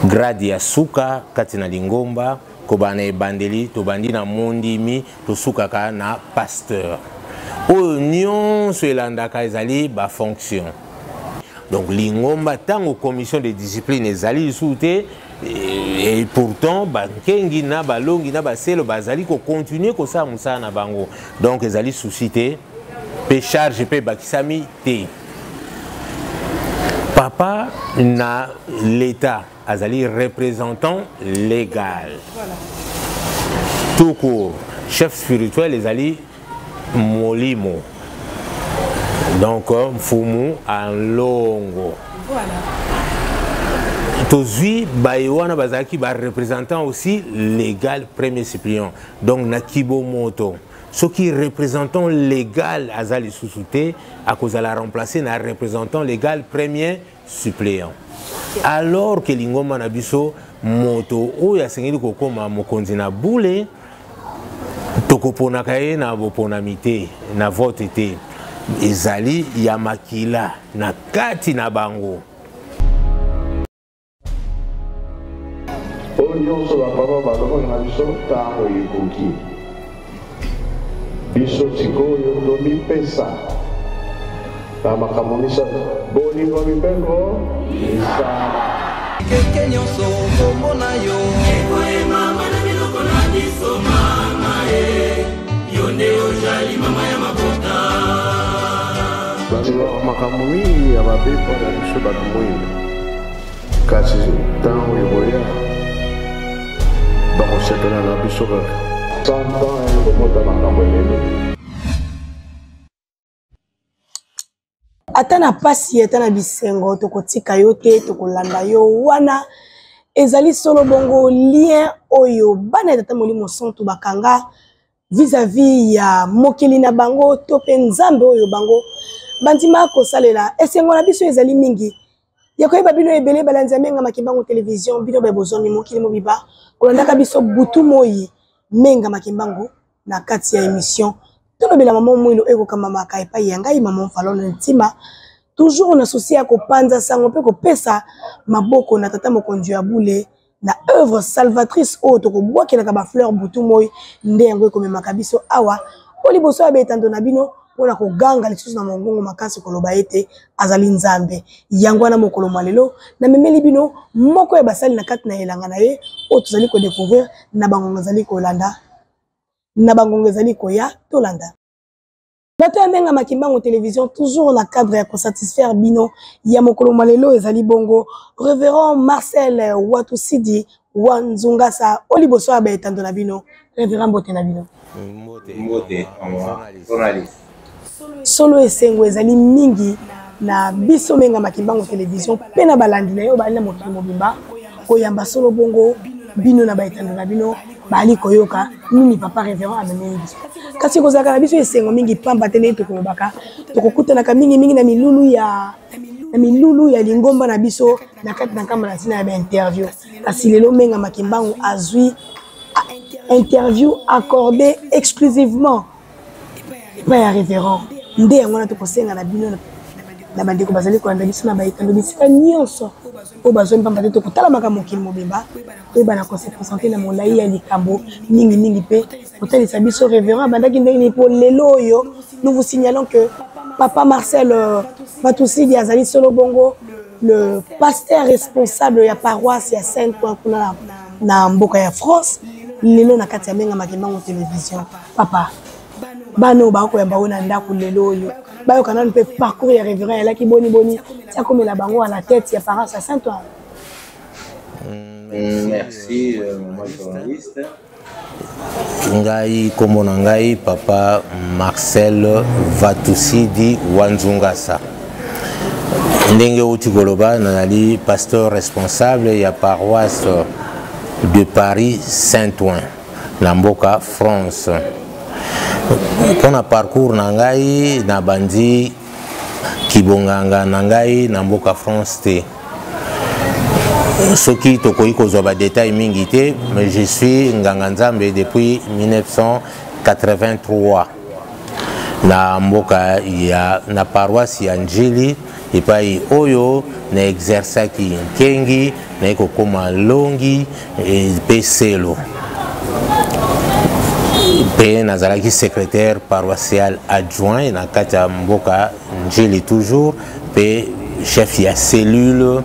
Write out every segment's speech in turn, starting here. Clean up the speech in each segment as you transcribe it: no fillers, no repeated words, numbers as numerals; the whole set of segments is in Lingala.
Grade ya suka kati na lingomba, kobanda na ebandeli, tobandi na mondimi, tosukaka na pasteur. Oyo nyonso elandaka ezali ba fonction. Donc lingomba ntango commission de discipline ezali lisusu te, et pourtant bankengi na balongi na baselo bazali kocontinue kosala mosala na bango, donc ezali souci te mpe charge mpe ebakisami te. Papa na l'État azali représentant légal, voilà. Tout court, chef spirituel ezali molimo, donc mfumu alongo, voilà. Tozwi baye wana bazalaki ba représentant aussi légal premier suppléant. Donc na kibomoto, soki représentant légal aza lisusu te, akozala remplacé na représentant légal premier suppléant. Alors que lingomba na biso, moto oyo asengeli kokoma mokonzi na bule, tokoponaka ye na boponami te, na vote te, ezali ya makila na kati na bango. Oyo nyonso bapapa balobaka na biso ntango ekoki. Biso sikoyo tomipesa na makambo misato: bolingo, mibeko, misala. Keke nyonso kombo na yo ekoyemama na minoko na biso, mama e, yo nde ozali mama ya mabota. Balobaka makambo mingi ya mabe mpo na biso bato moindo, kasi ntango ekoya bakosepela na biso kaka. 100 ans ekobota makambo ebele. Ata na pasi, ata na bisengo, tokotika yo te, tokolanda yo. Wana ezali solo bongo lien oyo bana ya Tata Molimo Santu bakanga vis-à-vis ya mokili na bango to mpe Nzambe oyo bango bandima kosalela. Esengo na biso ezali mingi ya koyeba bino ebele balandi ya Menga Makimbangu Television, bino baye bozwami mokili mobimba kolandaka biso butu moi Menga Makimbangu na kati ya émission Tolobela Mama Mwilo ekokamamaka epai ya ngai Mama Falone Ntima, toujours na souci ya kopanza sango mpe kopesa maboko na Tata Mokonzi ya bule na œuvre salvatrice oyo tokobwakelaka bafleur butu moi. Nde yango ekomemaka biso awa o liboso ya betando na bino mpona koganga lisusu na mongongo makasi koloba ete azali Nzambe. Yango wana mokolo mwa lelo namemeli bino moko ya basali na kati na elanga na ye oyo tozali kodécouvrir na bangonga ezali kolanda, na bangonga ezali koya. Tolanda bato ya Menga Makimbangu Télévision, toujours na cadre ya kosatisfaire bino. Ya mokolo mwa lelo ezali bongo révérend Marcel Watusidi wa Nzungasa o liboso ya baetando na bino. Révérend, mbote na bino. Mbote, journaliste. Solo esengo ezali mingi na biso Menga Makimbangu Télévision mpe na balandi na yo bali na mokili mobimba koyamba solo bongo bino na baetando na bino bali koyoka nini papa révérend amemeli biso. Kasi kozalaka na biso esengo mingi pamba te, ndenge tokolobaka, tokokutanaka mingimingi na milulu ya lingomba na biso na kati na nkamba na ntina ya bainterview. Kasi lelo Menga Makimbangu azwi interview accordé exclusivement epai ya révérend. Nde yango wana tokosenga na bino na bandeko bazali kolanda biso na baetando bisika nyonso oyo bazwami, pamba te tokotalamaka mokili mobimba, toyebana kose concentrer na molai ya likambo mingimingi mpe kotalisa biso révérend abandaki ndenge nini mpo lelo oyo. Nous vous signalons que papa Marcel Batusidi azali solo bongo le pasteur responsable ya paroisse ya Saint Ouen kuna na mboka ya France. Lelo na kati ya Menga Makimbangu Télévision, papa, bana oyo bakoyamba oyo na ndako lelo oyo bayoka nanu mpe parcours ya révérend elaki boni boni ti akomela bango à la tête ya paroisse ya Saint Ouen. Merci, maman journaliste. Ngai nkombo na ngai papa Marcel Vatusidi Wanzungasa. Ndenge outi koloba, nazali pasteur responsable ya paroisse de Paris Saint-Ouen na mboka France. Mpona parcours na ngai, nabandi kibonganga na ngai na mboka France te. Soki tokoki kozwa badetail mingi te, mais je suis nganga Nzambe depuis 1983 na mboka ya na paroisse ya Njili. epai oyo na exerçaki nkengi, naye kokoma longi mpe selo, mpe nazalaki secrétaire paroissial adjoint na kati ya mboka Ndjili toujours, mpe chef ya cellule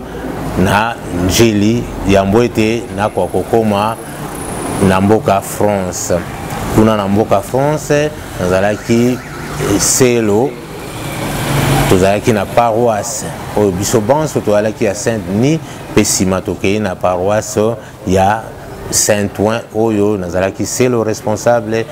na Ndjili yambo ete nakoka kokoma na mboka France. Kuna na mboka France nazalaki selo, tozalaki na paroisse oyo biso banso tozalaki ya Saint Denis, mpe nsima tokei na paroisse ya Saint-Ouen oyo nazalaki selo responsable.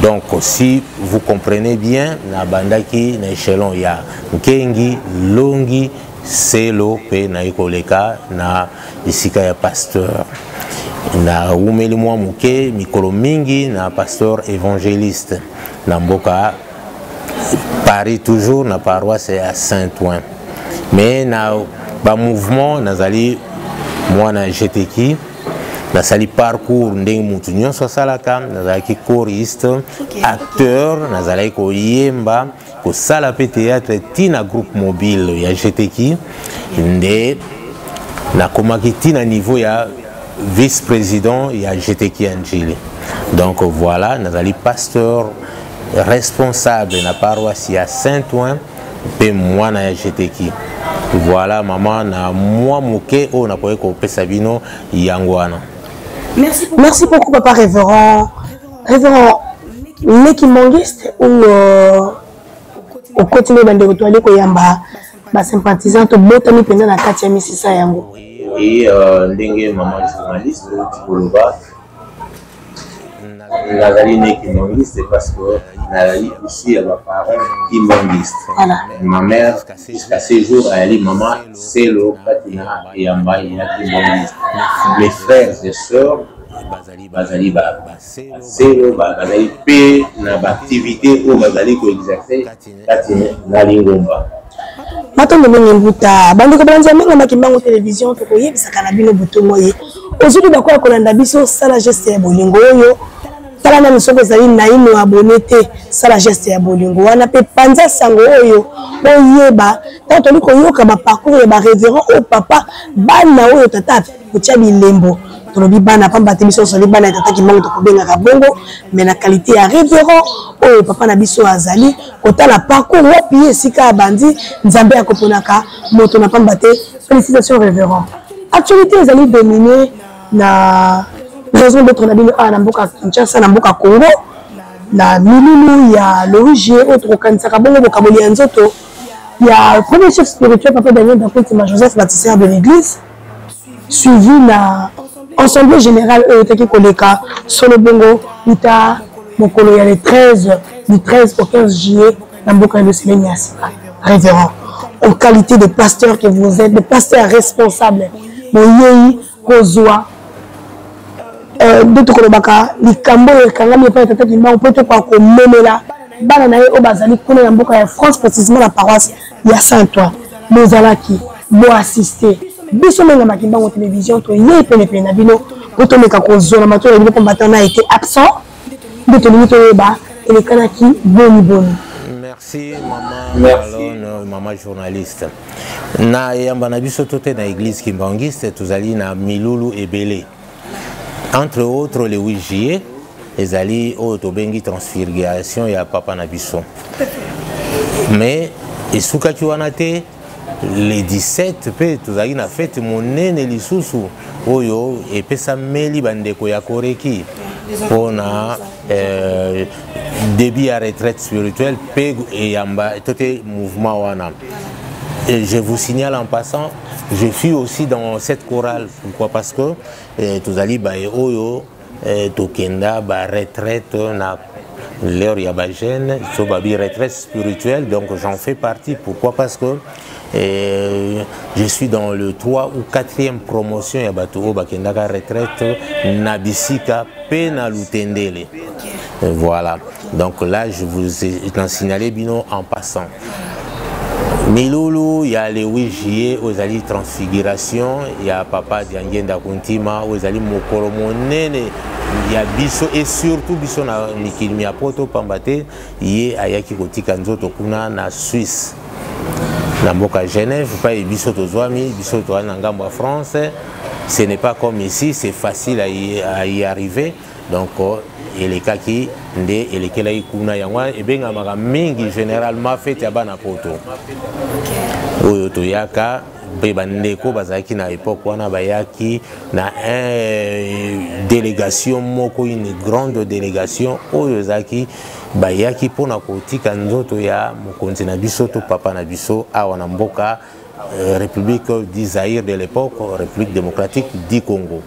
Donc si vous comprenez bien, nabandaki na échelon ya nkengi, longi, selo, mpe nayi koleka na esika ya pasteur. Nawumeli mwa moke mikolo mingi na pasteur évangéliste na mboka Paris, toujours na paroisse ya Saint-Ouen. Mais na ba mouvement nazali mwana GTK, nasali parcours ndenge mutu nyonso asalaka. Nazalaki choriste, acteur, nazalaki koyemba, kosala mpe théâtre ti na groupe mobile ya GTK, nde nakomaki ti na niveau ya vice-président ya GTK ya Ndjili. Donc voilà, nazali pasteur responsable na paroisse ya Saint-Ouen mpe mwana ya GTK. Voilà mama, na mwa moke oyo nakoki kopesa bino yango wana. Merci beaucoup papa révérend. Révérend leki mongiste ou okoti nde bandeko toali koyamba basympathisant, tobotami mpenza na kati ya misisa yango. Oui, ndenge mama journaliste outi koloba, nazali né kimbanguiste parce que nazali issu ya baparent kimbanguiste. Voilà. Ma mère jusqu'à ce jour ayali mama selo kati na eyamba ya kimbanguiste. Mes frères et sœurs bazali baselo, bazali mpe na baactivité oyo bazali koexerce kati na lingomba. Matondo mingi mbuta. Bandeko balandi ya Menga Makimbangu Télévision, tokoyebisaka na bino butu moye ozwi bakoya kolanda biso, sala geste ya bolingo oyo. Tala nanu soki ozali naino abonné te, sala geste ya bolingo wana mpe panza sango oyo oyeba. Ntango toli koyoka baparcours ya barévérend oyo papa, bana oyo tata kotia bilembo, tolobi bana pamba te biso tozali bana ya tata Kimbangu, tokobengaka bongo, mais na qualité ya révérend oyo papa na biso azali kotala parcours wapi ye esika abandi. Nzambe akoponaka moto na pamba te. Félicitation révérend. Actualité ezali domine na raison d'être na bino awa na mboka Kinshasa, na mboka Congo, na milulu ya le 8 juillet oyo tokokanisaka bongo bokaboli ya nzoto ya premier chef spirituel, papa Daniel Dakotima Joseph, bâtisseur de l'église, suivi na assemblée générale oyo etaki koleka solo bongo uta mokolo ya le 13, du 13 au 15 juillet na mboka ya Loselemi ya sika. Révérend, en qualité de pasteur que vous êtes, de pasteur responsable, boyei kozwa nde tokolobaka likambo oyo ekangami epai ya tata Kimbangu mpo tokoka komemela bana na ye oyo bazali kuna na mboka ya France, précisément na paroisse ya Saint-Ouen. Bozalaki boassiste biso Menga Makimbangu Télévision, toyei penepene na bino mpo tomeka kozwa na matoi na bino, mpo mbata na été absent, nde tolingi toyeba elekanaki boni boni. Merci mama. Merci. Alon, mama journaliste, na eyamba na biso to te na église kimbanguiste tozali na milulu ebele, entre autres le 8 juillet ezali oyo tobengi transfiguration ya papa na biso. Mais esukaki wana te. Le 17 mpe tozalaki na fete monene lisusu oyo epesameli bandeko ya Koreki mpona début ya retraite spirituelle mpe eyamba to te mouvement wana. Et je vous signale en passant, je suis aussi dans cette chorale. Pourquoi? Parce que tozali baye oyo tokenda ba retraite na l'heure ya ba jeune, so babi retraite spirituelle, donc j'en fais partie. Pourquoi? Parce que je suis dans le 3 ou 4e promotion ya bato oyo bakendaka retraite na bisika mpe na Lutendele. Voilà, donc là je vous ai signalé bino en passant milulu ya le 8 juillet oyo ezali transfiguration ya papa Diangenda Kuntima, oyo ezali mokolo monene ya biso et surtout biso na mikili ya poto, pamba te ye ayaki kotika nzoto kuna na Suisse. Na mboka Genève, epai biso tozwami, biso toza na ngambo ya France, ce n'est pas comme ici, c'est facile à y arriver. Donc elekaki nde elekelaki kuna. Yango ebengamaka mingi généralement fête ya bana poto oyo toyaka. Mpe bandeko bazalaki na époque wana, bayaki na un délégation moko, une grande délégation oyo ezalaki, bayaki mpona kotika nzoto ya mokonzi na biso to papa na biso awa na mboka République du Zaïre de l'époque, République démocratique du Congo.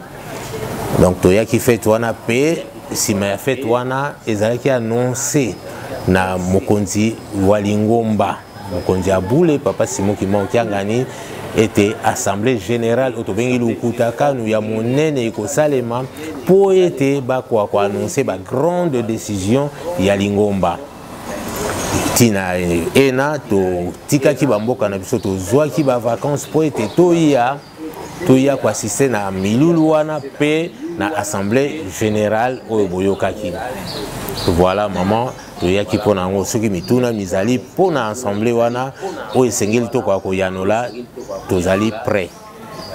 Donc toyaki fête wana, mpe nsima ya fête wana ezalaki annoncé na mokonzi wa lingomba, mokonzi ya bule, papa Simon Kimbangu Kiangani, ete assemblée générale oyo tobengi lukuta kanu ya monene ekosalema mpo ete bakoka koannonce bagrande décision ya lingomba. Ntina ena totikaki bamboka na biso, tozwaki bavacance mpo ete toya koassiste na milulu wana mpe na assemblée générale oyo boyokaki. Voilà, maman, toyaki mpo na yango. Soki mituna mizali mpo na assemblée wana oyo esengeli tokoka koyanola, tozali prêt.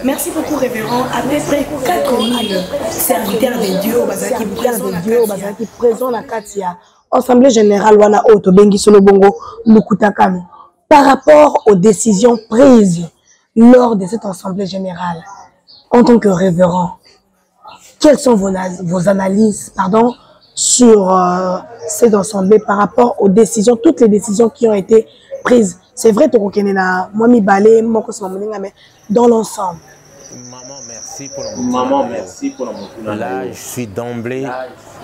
Merci beaucoup, révérend. À peu près 4000 serviteurs de Dieu bazalaki présent de Dieu bazalaki présent na kati ya assemblée générale wana oyo tobengi solo bongo lukutakano. Par rapport aux décisions prises lors de cette assemblée générale, en tant que révérend, quelles sont vos analyses, pardon, sur cette assemblée par rapport aux décisions, toutes les décisions qui ont été prises? C'est vrai, tokokende na mwa mibale moko nsima moninga, mais dans l'ensemble. Maman, merci pour Maman, merci pour la. Là, je suis d'emblée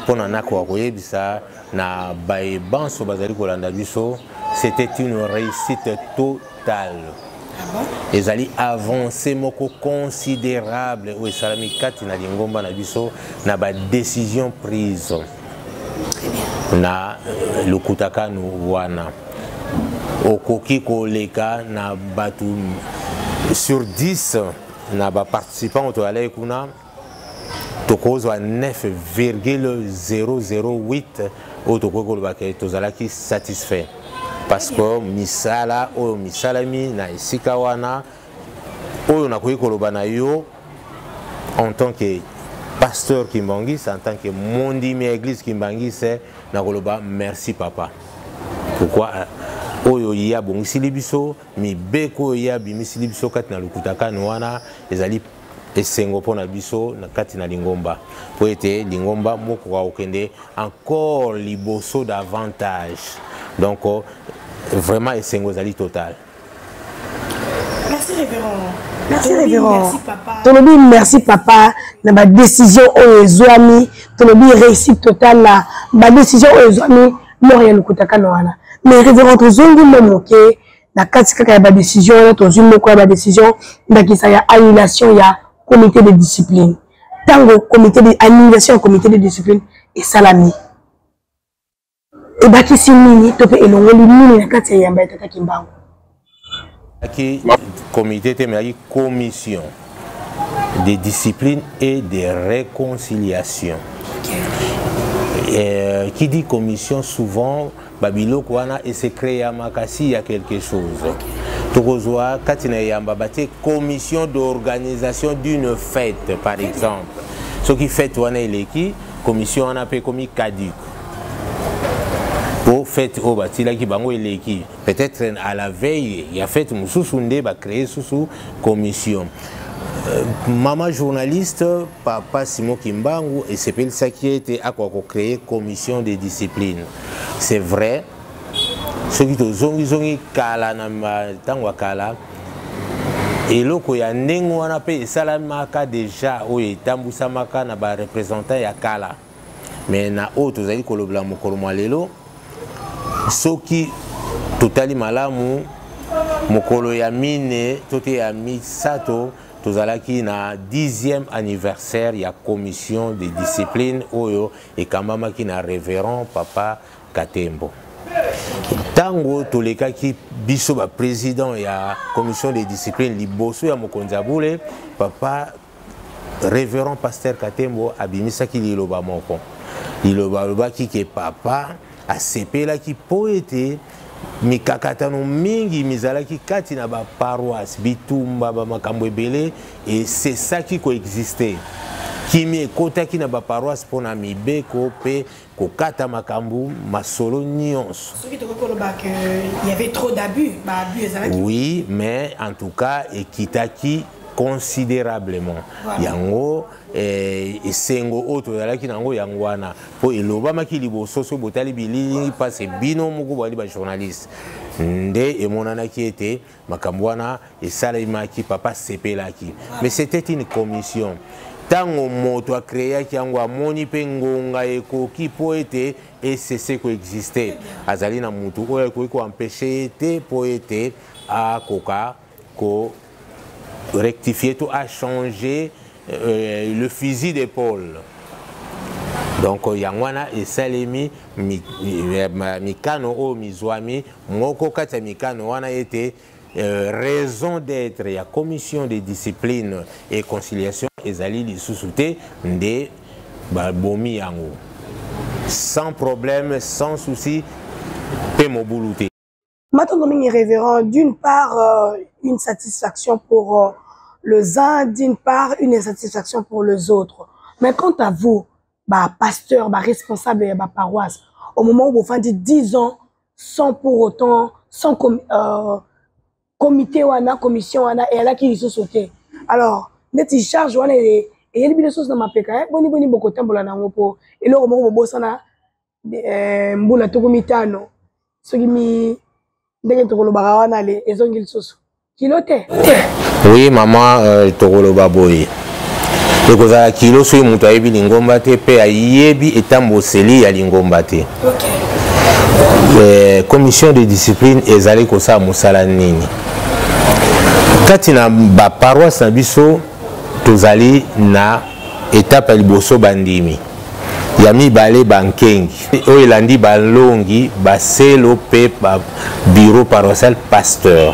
mpona nakoka koyebisa na baye banso bazali kolanda biso, c'était une réussite totale. Ezali avancée moko considérable oyo esalami kati na lingomba na biso na badécision prise na lukutakanu wana. Okoki koleka na bato sur 10 na baparticipant oyo toyalaki kuna, tokozwa 9,008 oyo tokoki koloba ke tozalaki satisfait, parce que misala oyo misalami na esika wana, oyo nakoki koloba na yo en tant que pasteur kimbanguiste, en tant que mondimi ya église kimbanguiste, nakoloba merci papa. Pourquoi? Oyo ye abongisili biso, mibeko oyo ye abimisili biso kati na lukutakani wana, ezali esengo mpo na biso na kati na lingomba, mpo ete lingomba mokoka kokende encore liboso davantage. Donc vraiment esengo ezali total. Merci, révérend. Merci, révérend. Tolobi merci papa na badécision oyo ezwami. Tolobi réussite totale na badécision oyo ezwami lors ya lukutakano wana. Mais révérend, tozongi mo moke na kati kaka ya badécision wana. Tozwi moko ya badécision, ndakisa ya annulation ya comité de discipline. Ntango comité de annulation ya comité de discipline esalami, ebakisi nini to mpe elongoli nini na kati ya yamba ya tata Kimbangu? Aki comité te, mais aki commission de discipline et de réconciliation. Qui dit commission, souvent babiloko wana esekréamaka si ya quelque chose. Tokozwa kati na eyamba batie commission d'organisation d'une fête par exemple. Soki fête wana eleki, commission wana mpe ekomi caduque, po fête oyo batilaki bango eleki. Peut-être à la veille ya fête mosusu nde bacréer susu commission. Mama journaliste, papa Simon Kimbangu esepelisaki ete akoka kocréer commission de discipline. C'est vrai, soki tozongizongi kala na ntango ya kala, eloko ya ndenge wana mpe esalamaka déjà, oyo etambwisamaka na bareprésentant ya kala. Mais na oyo tozali kolobela mokolo mwa lelo, soki totali malamu, mokolo ya mine to te ya misato, tozalaki na 10e anniversaire ya commission de discipline oyo ekambamaki na révérend papa Katembo. Ntango tolekaki biso baprésident ya commission de discipline liboso ya mokonzi ya bule, papa révérend pasteur Katembo abimisaki liloba moko. Liloba alobaki ke papa asepelaki mpo ete Mikakatano mingi mizalaki kati na ba paroisse, bitumba, ba makambo ebele esesaki koexiste. Kimia ekotaki na ba paroisse mpo na mibeko mpe kokata makambo masolo nyonso. Soki tokoki koloba que il y avait trop d'abus, ba abus ezalaki. Oui, mais en tout cas ekitaki considérablement. Voilà. Yango eh, esengo oyo tozalaki na yango yango wana mpo elobamaki liboso soki botali bililingi mpasi bino moko bozali bajournaliste nde emonanaki ete makambo wana esalemaki papa asepelaki mais c'était une commission ntango moto akreaki yango amoni mpe ngonga ekoki mpo ete esese koexiste azali na motu oyo akoki koempeshe ye te mpo ete akoka ko rectifier to achanger euh, le fusil d'épaule donc yango wana esalemi mikano oyo mizwami moko kati ya mikano wana ete euh, raison d'être ya commission de discipline et conciliation ezali lisusu te nde babomi yango sans problème sans souci mpe mobulu te. Matondo mingi révérend, d'une part euh, une satisfaction pour euh, les uns, d'une part une insatisfaction pour les autres. Mais quant à vous, bah, pasteur, bah, responsable bah, paroisse, au moment où vous faites 10 ans sans pour autant, sans com euh, comité wana, commission wana, et là qui lisusu te. Alors, neti charge wana eyeli bino lisusu na mapeka, eh, boni boni bokotambola nango po eloko moko bobosana eh, mbula tuku mitano soki mi ndenge tokolobaka wana ale ezongi lisusu kilo te. Oui mama, euh, tokoloba boye ekozala kilo soki moto ayebi lingomba te mpe ayebi etamboseli ya lingomba te. Okay. Eh, commission de discipline ezali kosala mosala nini kati na baparoisse na biso? Tozali na etape ya liboso bandimi, ya mibale bankengi, oyo elandi balongi, baselo mpe ba bureau paroissial pasteur.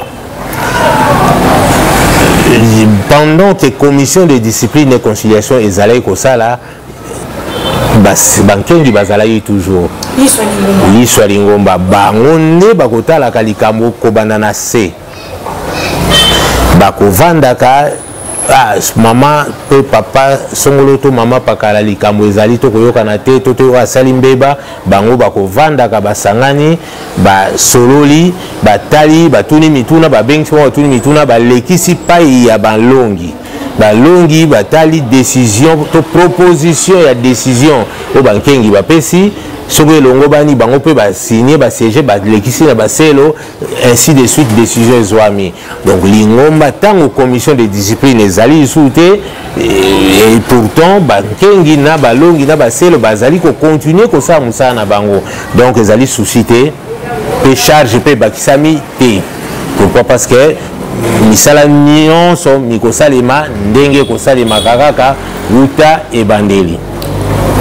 Pendant que commission de discipline et conciliation ezalaki kosala, bankengi bazalaki toujours liso ya lingomba, bango nde bakotalaka likambo kobanda na se, bakovandaka ah, mama to papa songolo to mama pakala, likambo ezali to koyokana te to te oyo asali mbeba, bango bakovandaka, basangani, basololi, batali, batuni mituna, babengisi bango, batuni mituna, balekisi pai ya balongi. Balongi batali décision to proposition ya décision oyo bankengi bapesi, soki elongobani, bango mpe basigne, basiege, balekisi na baselo, ainsi de suite, décision ezwami. Donc lingomba, ntango commission de discipline ezali lisusu te, et pourtant bankengi na balongi na baselo bazali kocontinue kosala mosala na bango, donc ezali souci te mpe charge mpe ebakisami te. Pourquoi? Parce que misala nyonso mikosalema ndenge ekosalemaka kaka wuta ebandeli.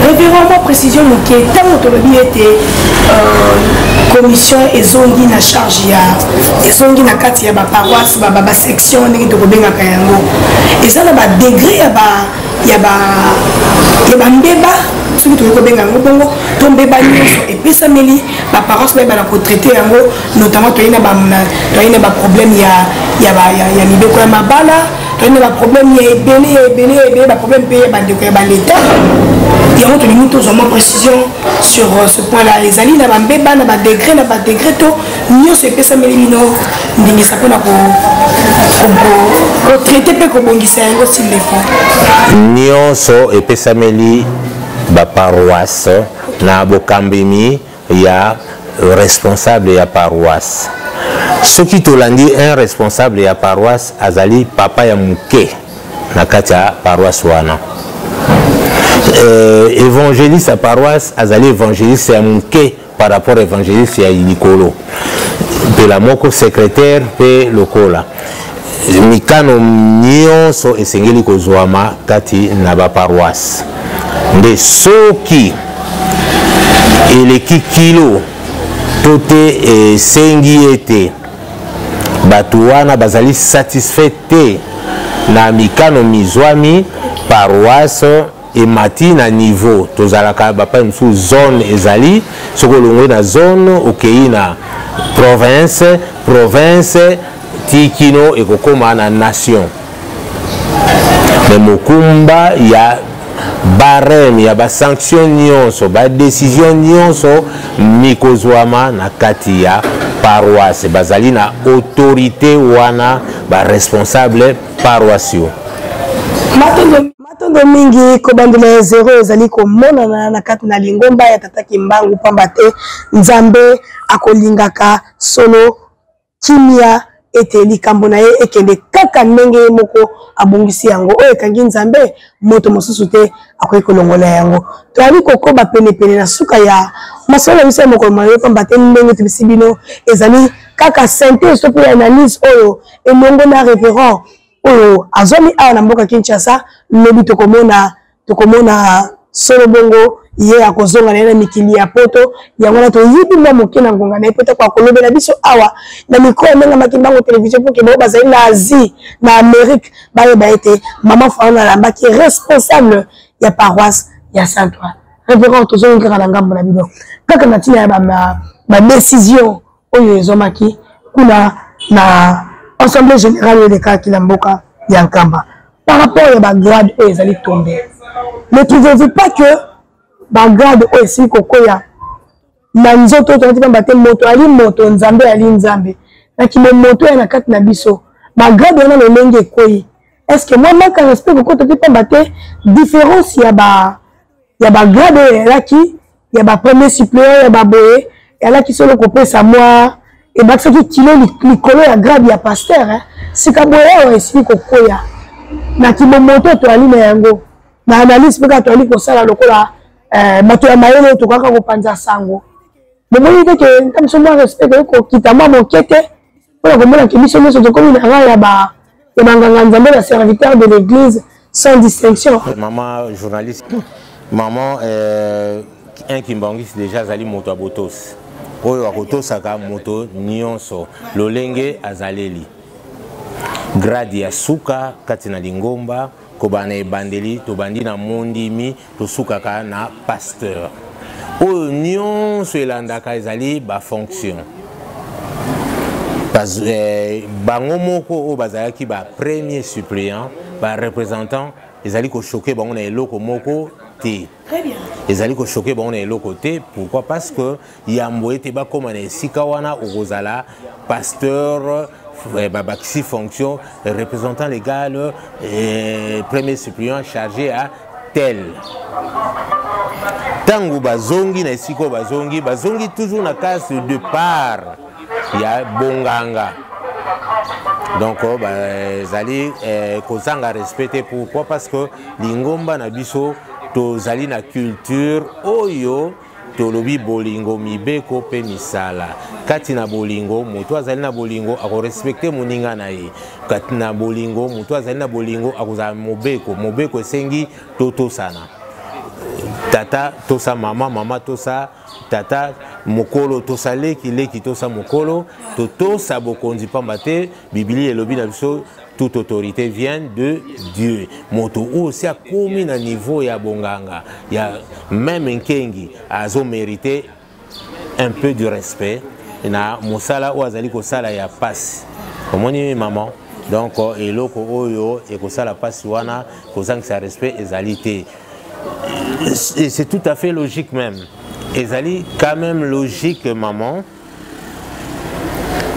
Révérend, mwa précision moke, ntango tolobi ete euh, commission ezongi na charge ya ezongi na kati ya baparoisse, basection ndenge tokobengaka yango, eza na badegré ya ba ya ba ya bambeba soki tokoki kobenga yango bongo, to mbeba nyonso epesameli baparoisse bayeba na kotraite yango, notamment toyei na toyei na baproblème ya ya ya mibeko ya mabala, toyei na baproblème ya ebele ya ebele ya ebele, baproblème mpe ya bandeko ya baleta yango. Tolingi tozwa mwa précision sur euh, ce point là ezali na bambeba na badegré na badegré to nyonso epesameli bino ndingisa mpona kotraite mpe kobongisa yango s'il le faut? Nyonso epesameli baparoisse na bokambemi ya responsable ya paroisse. Soki tolandi, un responsable ya paroisse azali papa ya moke na kati ya paroisse wana. euh, évangéliste ya paroisse azali évangéliste ya moke par rapport évangéliste ya likolo mpela moko, secrétaire mpe lokola. Mikano nyonso esengeli kozwama kati na baparoisse nde soki eleki kilo to te esengi ete bato wana bazali satisfait te na mikano mizwami, paroisse. Emati na niveau, tozalaka bapai mosusu zone ezali, soki olongwe na zone okei na province, province ti kino ekokoma na nation. Me mokumba ya barème ya basanction nyonso, badecision nyonso mikozwama na kati ya paroisse. Bazali na autorité wana, baresponsable paroissiaux. Matondo mingi. Kobandela ya zero ezali komonana na kati na lingomba ya Tata Kimbangu, pamba te Nzambe akolingaka solo kimia ete likambo na ye ekende kaka ndenge ye moko abongisi yango. Oyo ekangi Nzambe, moto mosusu te akoki kolongola yango. Toyali kokoba penepene na suka ya masolo na biso ya mokolo maye, pamba te ndenge tobisi bino, ezali kaka synthèse to mpe analyse oyo elongo na révérend oyo azwami awa na mboka Kinshasa. Lobi tokomona solo bongo ye akozonga na ye na mikili ya poto. Yango wana toyibi mwa moke na ngonga na ye mpo tako akolobela biso awa na mikro ya ndenge Makimbango Television, mpo ke bango bazali na Asie, na Amérique, bayeba ete mama Faona alambaki responsable ya paroisse ya Saint-Ouen. Révérend, tozongi kaka na ngambo na bino, kaka na ntina ya badécision oyo ezwamaki kuna na assemblée générale oyo elekaki na mboka ya Nkamba par rapport ya bagrade oyo ezali tombe. Ne trouvez-vous pas que bagrade oyo esili kokwea na nzoto oyo tolati, pamba te moto ali moto, Nzambe ali Nzambe, na kimomoto ya na kati na biso, bagrade wana lolenge ekwei, est ce que mwa manque ya respect kokota te, pamba te différence ya bagrade oyo eyalaki ya bapremier suppléant ya baboye eyalaki solo kopesa mwa ebakisaki kilo likolo ya grade ya pasteur, eh? Sika boye awa esili kokwea na kimomoto toali na yango na analyse mpe kaka toali kosala lokola bato ya mayele oyo tokaka kopanza sango, bomoni te ke nta biso mwa respect koki kokita mwa moke te mpona komona ke biso nyonso tokomi na rang ya ba ya banganga Nzambe na serviteur de l'église sans distinction? Mama journaliste, maman, un kimbangisi déjà azali moto ya botosi oyo akotosaka moto nyonso lolenge azaleli. Grade ya suka kati na lingomba, kobanda na ebandeli, tobandi na mondimi, tosukaka na pasteur. Oyo nyonso elandaka ezali bafonction. Bango moko oyo bazalaki ba premier suppléant, ba représentant, ezali kochoke bango na eloko moko te. Ezali kochoke bango na eloko te. Pourquoi? Parce que yambo ete bakóma na esika wana, okozala pasteur, babakisi fonction représentant légal, premier suppléant chargé à tel. Ntango bazongi na esika oyo bazongi, bazongi toujours na case de départ ya bonganga. Donc bazali kozanga respect te. Pourquoi? Parce que lingomba na biso tozali na culture oyo tolobi bolingo, mibeko mpe misala. Kati na bolingo, moto azali na bolingo akorespecte moninga na ye. Kati na bolingo, moto azali na bolingo akozala mobeko. Mobeko esengi totosana: tata tosa mama, mama tosa tata, mokolo tosa leki, leki tosa mokolo, totosa bokonzi, pamba te Biblia elobi na biso: toute autorité vient de Dieu. Moto oyo si akomi na niveau ya bonganga ya même nkengi azomérite un peu du respect na mosala oyo azali kosala ya pasi. Omoni, mama? Donc eloko oyo ekosala pasi wana, kozangisa respect ezali te. C'est tout à fait logique même, ezali quand même logique, maman.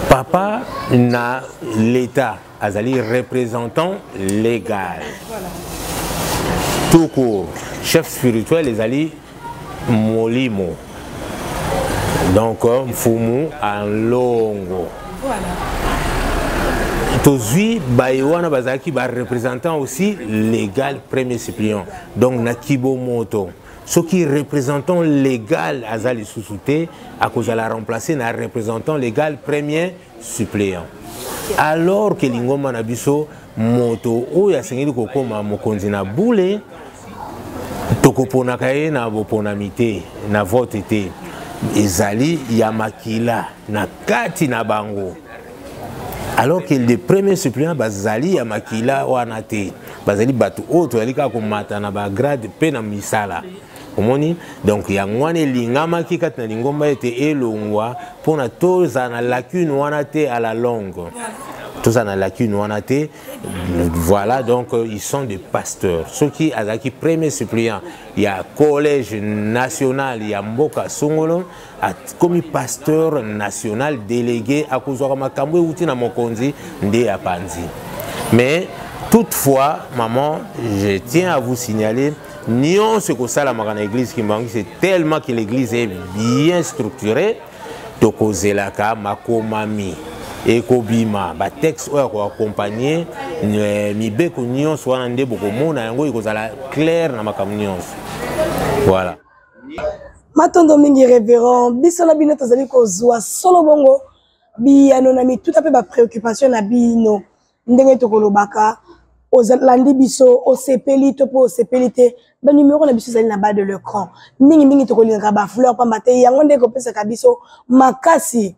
Papa na l'état azali représentant légal tout court. Chef spirituel ezali molimo, donc mfumu alongo. Tozwi baye wana bazalaki bareprésentant aussi légal, premier suppléant. Donc na kibomoto, soki représentant légal aza lisusu te, akozala remplacé na représentant légal premier suppléant. Alors ke lingomba na biso, moto oyo asengeli kokóma mokonzi na bule, tokoponaka ye na boponami te, na vote te, ezali ya makila na kati na bango. Alors que le premier suppléant bazali ya makila wana te. Bazali bato oyo tozali kaka komata na bagrade mpe na misala. Omoni, donc yango wana elingamaki kati na lingomba ete elongwa mpona tozala na lacune wana te à la longue, tozala na lacune wana te. Voilà, donc ils sont des pasteurs. Soki azalaki premier suppliant ya collège national ya mboka songolo, akomi pasteur national délégué, akozwaka makambo euti na mokonzi nde apanzi. Mais toutefois, maman, je tiens à vous signaler, nyonso ekosalamaka na église Kimbangu, c'est tellement que l'église est bien structurée. Tokozelaka makomami ekobima, batexte oyo akoaccompagne mibeko nyonso wana, nde bokomona yango ekozala claire na makambo nyonso. Voilà. Matondo mingi, révérend. Biso na bino tozali kozwa solo bongo biyano na mituta mpe bapréoccupation na bino. Ndenge tokolobaka, olandi biso, osepeli to mpe osepeli te, banumero na biso ezali na bas de l'écran. Mingimingi tokolingaka bafleur, pamba te yango nde ekopesaka biso makasi.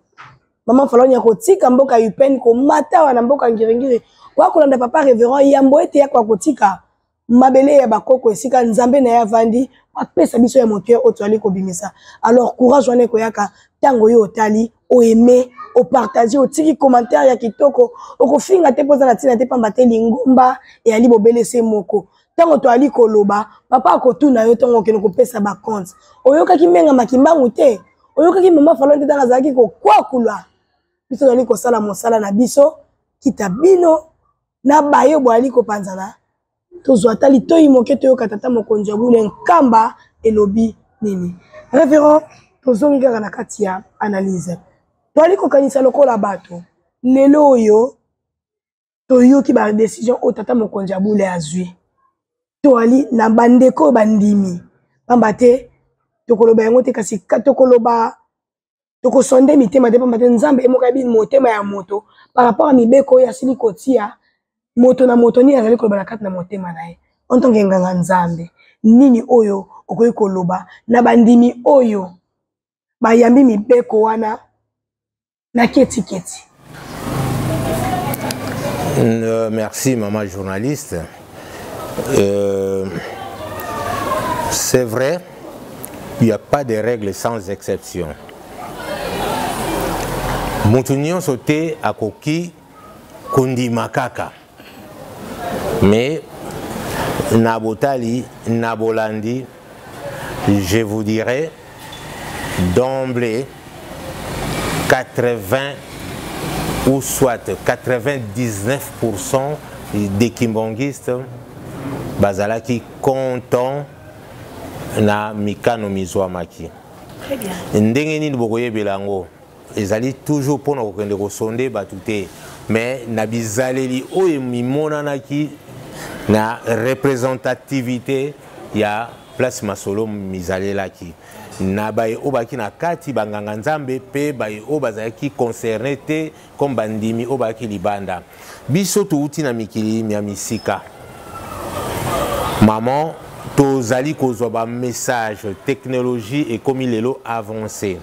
Mama Faloni ya kotika mboka Upen, komata awa na mboka Ngiringiri kwa kolanda papa révérend yambo ete ya kwa kotika mabele ya bakoko esika Nzambe na ye avandi, apesa biso ya moto oyo toali kobimisa. Alors courage wana ekoyaka ntango oyo otali, oaime, opartage, otiki commentaire ya kitoko. Okofinga te mpo oza na ntina te, pamba te lingomba eyali bobele se moko. Ntango toali koloba, papa akotuna yo ntango okende kopesa bacompte: oyokaki Menga Makimbangu te? Oyokaki mama Falon te ntango azalaki kokwakula biso? Tozali kosala mosala na biso. Kita bino na bayo boyali kopanzana, tozwa ata litoi moke, toyoka tata mokonzi ya bule Nkamba elobi nini. Révérend, tozongi kaka na kati ya analyse. Toali kokanisa lokola bato lelo oyo toyoki badécision oyo tata mokonzi ya bule azwi, toali na bandeko oyo bandimi, pamba te tokoloba yango te, kasi tokoloba, tokosonde mitema te, pamba te Nzambe emoka yebi motema ya moto par rapport a mibeko oyo asili kotia. Moto na moto nini azali koloba na kati na motema na ye. En tant que nganga Nzambe, nini oyo okoki koloba na bandimi oyo bayambi mibeko wana na ketiketi? Merci maman journaliste. C'est vrai, il n'y a pas de règles sans exception. Moto nyonso te akoki kondima kaka, mais na botali, na bolandi, je vous dirais d'emblée 80 ou soit 99% des kimbanguistes bazalaki content na mikano mizwamaki. Ndenge nini bokoyebela yango? Ezali toujours mpona kokende kosonde bato te, mais na bizaleli oyo mimonanaki na représentativité ya place masolo mizalelaki, na baye oyo bazalaki na kati, banganga Nzambe, mpe baye oyo bazalaki concerné te comme bandimi oyo bazalaki libanda. Biso touti na mikili ya misika, maman, tozali kozwa bamessage. Technologie ekomi lelo avancé,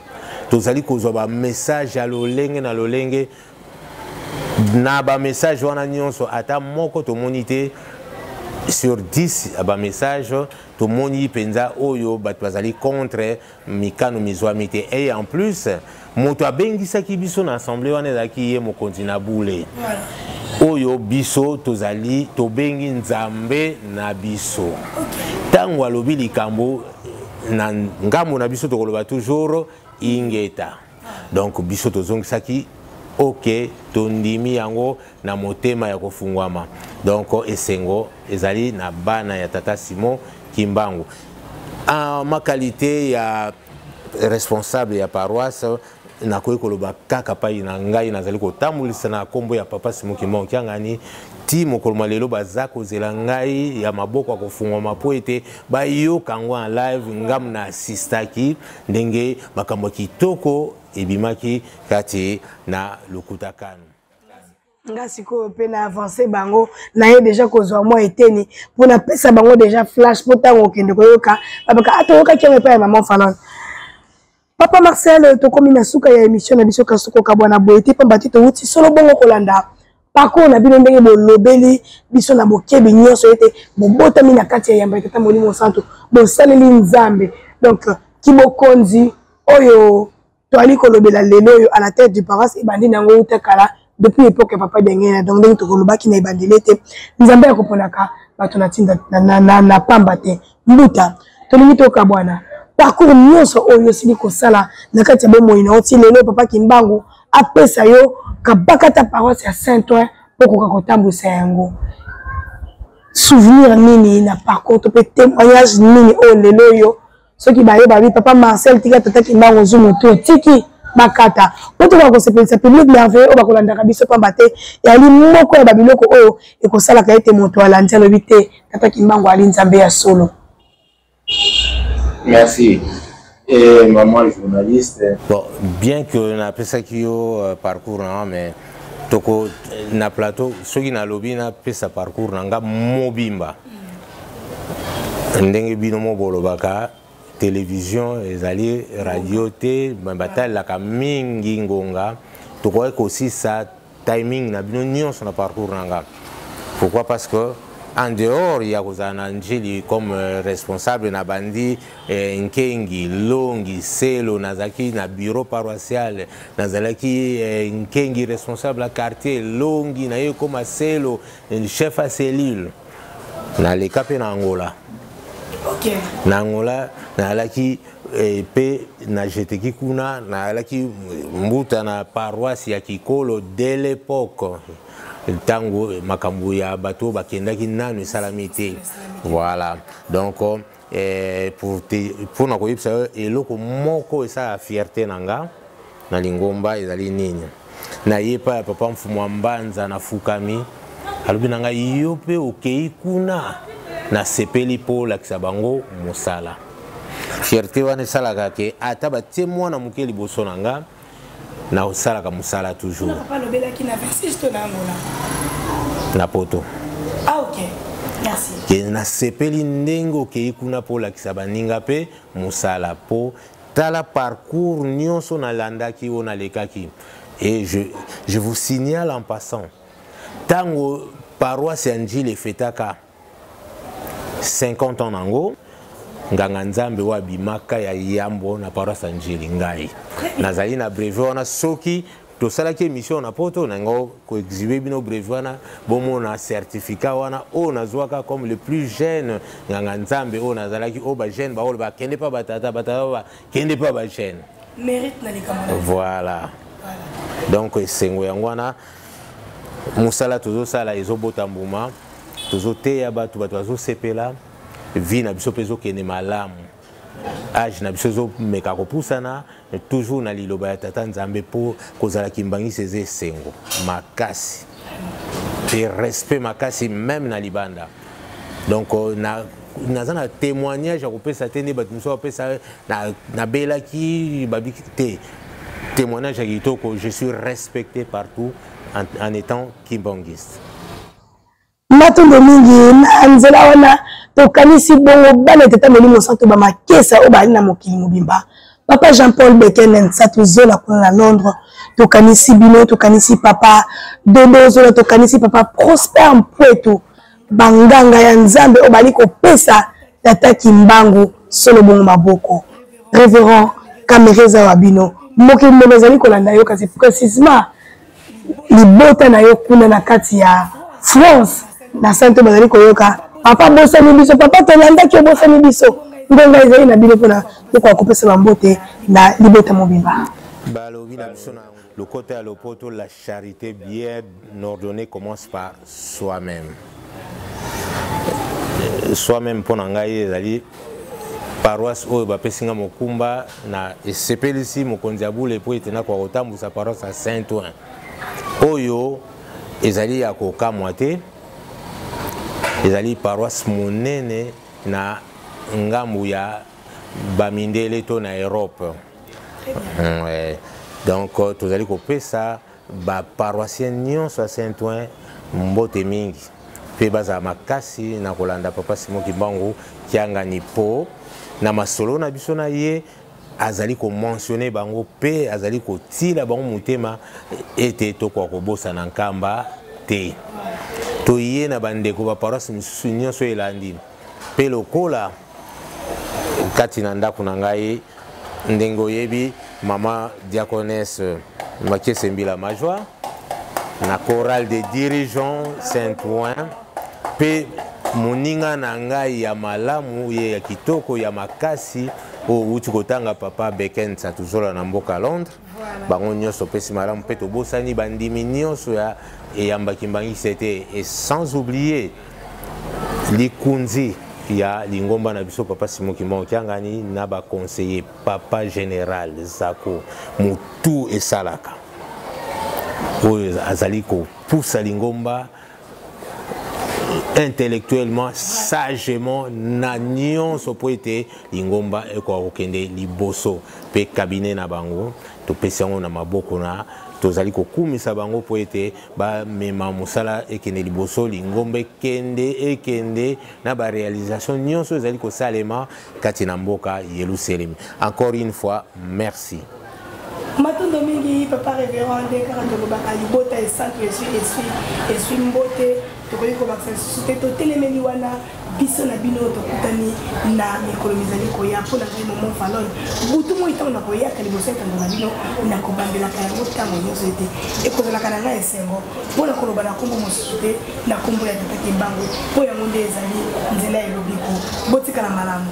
tozali kozwa bamessage ya lolenge na lolenge. Na bamessage wana nyonso, ata moko tomoni te sur 10 ya bamessage tomoni mpenza oyo bato bazali contre mikano mizwami te. Et en plus, moto abengisaki biso na assemblée wana ezalaki ye mokonzi na bule oyo biso tozali tobengi Nzambe na biso. Ntango alobi likambo na ngambo na biso, tokoloba toujours ingeta. Donc biso tozongisaki ok, tondimi yango na motema ya kofungwama. Donc esengo ezali na bana ya tata Simon Kimbangu. En ma qualité ya responsable ya paroisse, nakoki koloba kaka pai na ngai nazali kotambolisa na nkombo ya papa Simon Kimbangu Kiangani. Ti mokolo mwa lelo baza kozela ngai ya maboko ya kofungwama mpo ete bayoka yango en live. Ngamu na asistaki ndenge makambo ya kitoko ebimaki kati na lokuta kanu. Nga sikoyo mpe na avance bango, naye deja kozwa mwa eteni mpo napesa bango deja flash, mpo ntango okende koyoka babaka atoyokaki yango epai ya mama Falon. Papa Marcel, tokomi na suka ya émission na biso, kasi kokabwana boye te, pamba te towuti solo bongo kolanda. Parcours na bino ndenge bolobeli biso na bokebi nyonso ete bobotami na kati ya yamba ya Tata Molimo Santu, bosaleli Nzambe. Donc kibokonzi oyo toali kolobela lelo oyo à la tête du paroisse ebandi na yango uta kala depuis époque ya papa Dengena. Donc ndenge tokolobaki na ebandeli ete Nzambe akoponaka bato na ntinda na, na, na, na pamba te. Mbuta, tolingi tokabwana parcours nyonso oyo osili kosala na kati ya bomoi na yo ti lelo papa Kimbangu apesa yo kabakata paroisse ya Saint-Ouen mpo okoka kotambwisa yango. Souvenir nini na parcours to mpe témoignage nini oyo lelo oyo soki baye babi papa Marcel tika tata Kimbangu ozwi motu otiki bakata mpo tokoka kosepelisa public merveilleux oyo bakolandaka biso pamba te eyali moko ya babiloko oyo ekosalaka ete moto alandi alobi te tata Kimbangu ali Nzambe ya solo. Merci. Et maman journaliste. Bon, bien que napesaki yo euh, parcours na mais toko na plateau soki nalobi napesa parcours na nga mobimba ndenge bino mo bolobaka télévision ezali radio te batalelaka mingi ngonga tokoki kosisa timing na bino nyonso na parcours na nga. Pourquoi? Parce que en dehors ya kozala na Njili comme euh, responsable na bandi eh, Nkengi, Longi, Selo, nazalaki na bureau paroissial, nazalaki eh, Nkengi responsable ya quartier, Longi na ye koma Selo, chef ya cellule. Naleka mpe na Angola. Okay. Na Angola nazalaki mpe na jeteki kuna, nazalaki mbuta na paroisse ya Kikolo dès l'époque ntango makambo ya bato oyo bakendaki nanu esalami te. Voilà, donc eh, pour te mpona koyebisa yo eloko moko esala fierté na nga na lingomba ezali nini, naye epai ya papa Mfumu wa Mbanza, nafukami, alobi na ngai yo mpe okei kuna, nasepeli mpo olakisa bango mosala. Fierté wana esalaka ke ata batie mwana moke liboso na nga, naosalaka mosala toujours. Papa alobelaki na 26 to na Angola? Na poto. Ah, ok. Merci. Ke nasepeli ndenge okei kuna mpo olakisa baninga mpe mosala, mpo tala parcours nyonso nalandaki oyo nalekaki. Et je vous signale en passant, ntango paroisse ya Njili efetaka 50 ans nango, nganga nzambe oyo abimaka ya yambo na paroisse ya Njili, ngai nazali na brevet wana. Soki tosalaki émission na poto, nango koexhibe bino brevet wana, bomona certificat wana oyo nazwaka comme le plus jeune nganga nzambe oyo nazalaki, oyo bajeune baoyo bakende mpa batata, batata bakende mpa bajeune. Mérite na likambo na Voilà. Donc esengo yango wana, mosala tozosala ezobota mbuma, tozoteya bato, bato bazosepela, vie na biso mpe ezokende malamu, age na biso ezomeka kopusana toujours na liloba ya tata Nzambe, mpo kozala kimbangisi eza esengo makasi mpe respect makasi même na libanda. Donc na naza na témoignage ya kopesa te nde bato mosusu bapesa nabelaki babiki te. Témoignage ya kitoko, je suis respecté partout en étant kimbangiste. Matondo mingi na nzela wana. Tokanisi bongo bana tata Molimo Santo bamakesa oyo bazali na mokili mobimba, papa Jean-Paul Bekene Nsatu Zola kuna na Londres, tokanisi bino, tokanisi papa Dodo Zola, tokanisi papa Prosper Mpwetu, banganga ya Nzambe oyo bali kopesa tata Kimbangu solo bongo maboko. Révérend, kamera eza wa bino, mokili mobimba ezali kolanda yo, kasi précisement libota na yo kuna na kati ya France na Saint bazali koyoka papa bosani biso, papa tolandaki obosani biso. Ngonga ezali na bino mpona tokoka kopesa bambote na libota mobimba. Balobi na biso na lokota ya lopoto, la charité bien ordonnée commence par soi-même. Soi-même mpo na ngai ezali paroisse oyo bapesi nga mokumba na esepelisi mokonzi ya bule mpo ete nakoka kotambusa paroisse ya Saint-Ouen oyo ezali ya kokamwa te, ezali paroisse monene na ngambu ya bamindele to na Europe. Ouais. Donc tozali kopesa baparoissien nyonso ya Saint-Ouen mbote mingi mpe bazala makasi na kolanda papa Simon Kimbangu Kiangani, mpo na masolo na biso na ye azali komentionne bango mpe azali kotila bango motema ete tokoka kobosana Nkamba te. Toye na bandeko ba paroisse misusu nyonso elandi mpe lokola kati na ndako na ngai ndenge oyebi mama diaconesse Makiese Mbila Major na chorale des dirigeants Saint-Ouen mpe moninga na ngai ya malamu ye ya kitoko ya makasi oyo outi kotanga papa Beken Satuzola na mboka Londres. Bango nyonso opesi malamu mpe tobosani bandimi nyonso ya eyamba kimbangiste te, et sans oublier likunzi ya lingomba na biso papa Simon Kimbangu Kiangani na ba conseiller papa général Zako mutu esalaka oyo azali kopusa lingomba intellectuellement, sagement na nyonso mpo ete lingomba ekoka kokende liboso. Mpe cabinet na bango topesi yango na maboko na tozali kokumisa bango mpo ete bamema mosala ekende liboso, lingomba ekende ekende na ba réalisation nyonso ezali kosalema kati na mboka Yerusalemi. Encore une fois, merci. Matondo mingi papa révérend, nde kaka tolobaka libota esantu eswi eswi eswi mbote, tokoki kobakisa lisusu te, totelemeli wana biso na bino tokutani na mikolo mizali koya. Mpo na ngai Momo Falon, butu moi ntango nakoyaka liboso ya etando na bino, nakobandelaka yango ntango nyonso ete ekozalaka na ngai esengo mpo na koloba na nkombo mosusu te, na nkombo ya Tata Kimbangu, mpo yango nde ezali nzela ya lobiko. Botikala malamu.